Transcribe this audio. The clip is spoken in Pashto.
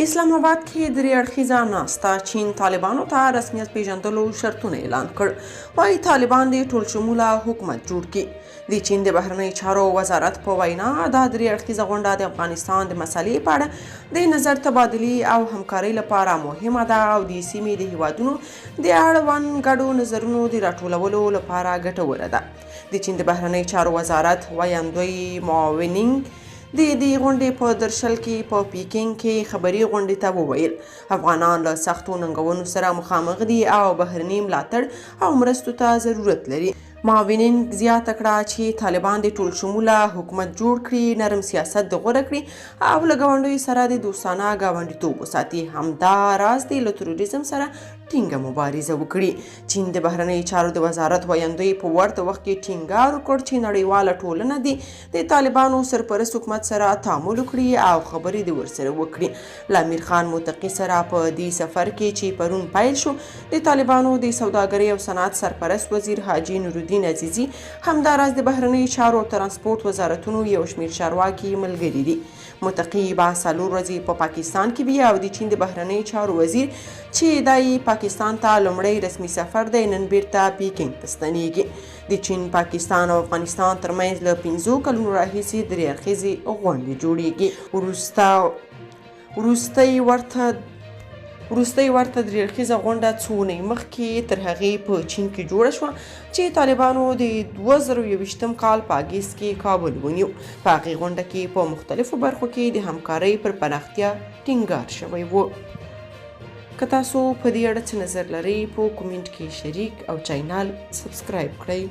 اسلام اباد کې درې اړخیزه ناسته، چین طالبانو ته رسمیت پیژندلو شرطونه اعلان کړ، وایي طالبان دې ټول شموله حکومت جوړ کړي. د چین د بهرنیو چارو وزارت په وینا، دا درې اړخیزه غونډه د افغانستان د مسالې په اړه د نظر تبادلې او همکارۍ لپاره مهمه ده او د سیمې د هیوادونو د اړوند ګډو نظرونو د راټولولو لپاره ګټوره ده. د چین د بهرنیو چارو وزارت ویندوی معاونینګ د دې غونډې په درشل کې په پیکینګ کې خبري غونډې ته وویل، افغانان له سختو ننګونو سره مخامخ دي او بهرني ملاتړ او مرستو ته ضرورت لري. معاونینګ زیاته کړه چې طالبان دې ټول شموله حکومت جوړ کړي، نرم سیاست دې غوره کړي او له ګاونډیو سره دې دوستانه ګاونډیتوب وساتي، همدا راز دې له تروریزم سره ټینګه مبارزه وکړي. چین د بهرنیو چارو د وزارت ویندوی په ورته وخت کې ټینګار وکړ چې نړیواله ټولنه دې د طالبانو سرپرست حکومت سره تعامل وکړي او خبرې دې ورسره وکړي. له امیر خان متقي سره په دې سفر کې چې پرون پیل شو، د طالبانو د سوداګرۍ او صنعت سرپرست وزیر حاجي نورالدین عزیزي، همداراز د بهرنیو چارو او ترانسپورت وزارتونو یو شمېر چارواکي ملګري دي. متقي به څلور ورځې په پاکستان کې وي او د چین د بهرنیو چارو وزیر چې دا یې پاکستان ته لومړی رسمي سفر دی، نن بیرته پیکنګ ته ستنیږي. د چین، پاکستان او افغانستان ترمنځ له 5 کلونو راهیسې درې اړخیزې غونډې جوړیږي. وروسته وروستۍ ورته وروستۍ ورته درې اړخیزه غونډه څو اونۍ مخکې تر هغې په چین کې جوړه شوه چې طالبانو د 2021 کال په اګست کې کابل ونیو. په هغې غونډه کې په مختلفو برخو کې د همکارۍ پر پراختیا ټینګار شوی و. که تاسو په دې اړه څه نظر لرئ، په کومنټ کې شریک او چینل سبسکرایب کړئ.